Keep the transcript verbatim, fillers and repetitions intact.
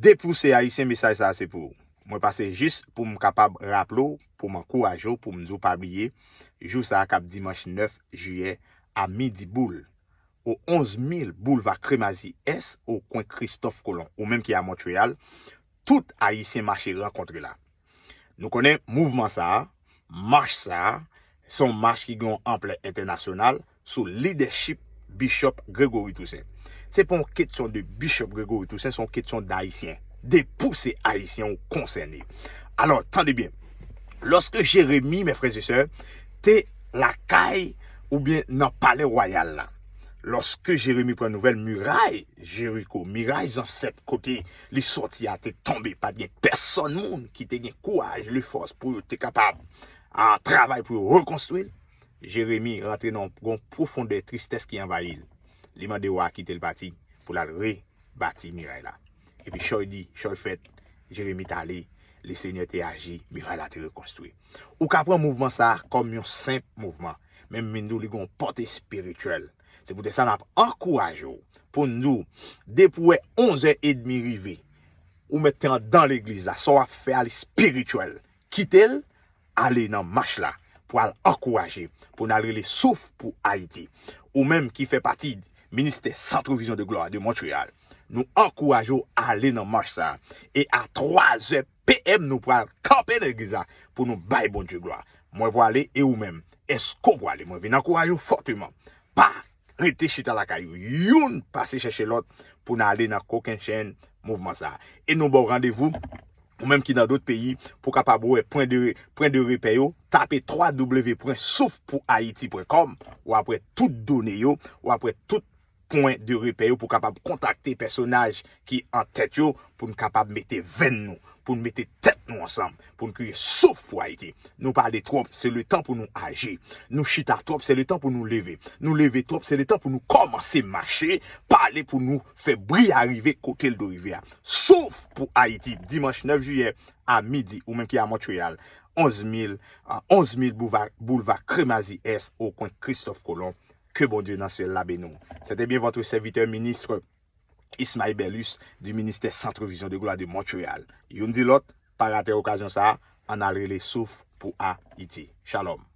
Depi w se Ayisyen, mesaj sa a se pou ou. Mwen pase jis pou m kapab raple w, pou m ankouraje w, pou m di w pa bliye, jou sa a k ap dimanch nèf jiyè a midi boul, o onz mil boulva Kremazi Ès, o kwen Kristòf Kolon, ou menm ki a Montréal, tout Ayisyen mache rankontre la. Nou konnen mouvman sa a, mach sa a, se yon mach ki gen yon anplè entènasyonal sou lidèchip Bishop Gregory Toussaint. Se pa yon kesyon de Bishop Gregory Toussaint, se yon kesyon d'Ayisyen. Depi w se Ayisyen, ou konsène. Alò, tande byen. Lòske Jeremi, mes frères et sœurs, te lakay oubyen nan palè wayal la, lòske Jeremi pran nouvèl miray Jeriko, miray zansèt kote li sòti a te tonbe, pa t gen pèsonn moun ki te gen kouraj, lefòs pou yo te kapab a, travay pou yo rekonstwi l, Jeremi rantre nan yon pwofondè tristès ki anvayi l. Li mande wa a kite l pati pou l al rebati miray la. Epi chòy di, chòy fèt, Jeremi t ale, Lesenyè te aji, miray la te rekonstwi. Ou ka pran mouvman sa a kòm yon senp mouvman, men m vin di w li gen yon pòte espirityèl. Se poutèt sa n ap ankouraje w pou n di w, depi w wè onz è edmi rive, ou mèt te anndan legliz la, sa w ap fè a l espirityèl. Kite l, ale nan mach la pou al ankouraje, pou n al rele souf pou Ayiti. Ou menm ki fè pati ministè Centre Vision de Gloire de Montréal, nou ankouraje w ale nan mach sa a. E a twa zè P M nou pral kanpe nan legliz la pou nou bay Bondye glwa. Mwen pwale e ou menm, èske w pwale? Mwen vin ankouraje w fòteman. Pa rete chita lakay ou. Youn pase chèche lòt pou n ale nan kokennchenn mouvman sa a. E nou ba w randevou, ou menm ki nan dòt peyi, pou w kapab wè pwen de, pwen de repè yo, tape twa w pwen souf pou ayiti pwen kòm, w ap wè tout done yo, w ap wè tout pwen de repè yo pou w kapab kontakte pèsonaj ki an tèt yo pou n kapab mete venn nou, pou n mete tèt nou ansanm, pou n kriye souf pou Ayiti. Nou pale twòp, se letan pou nou aji. Nou chita twòp, se letan pou nou leve. Nou leve twòp, se letan pou nou kòmanse mache, pale pou nou fè bri a rive kote l dwe rive a. Souf pou Ayiti, dimanch nèf jiyè a midi, ou menm ki a Montréal, onz mil, a, onz mil boulva, boulva Kremazi Ès, o kwen Kristòf Kolon. Ke Bondye nan syèl la beni w. C'était bien votre serviteur ministre Ismaël Berlus du ministère Centre Vision de Gloire de Montréal. Youn di lòt, pa rate okazyon sa a, ann al rele souf pou Ayiti. Shalom.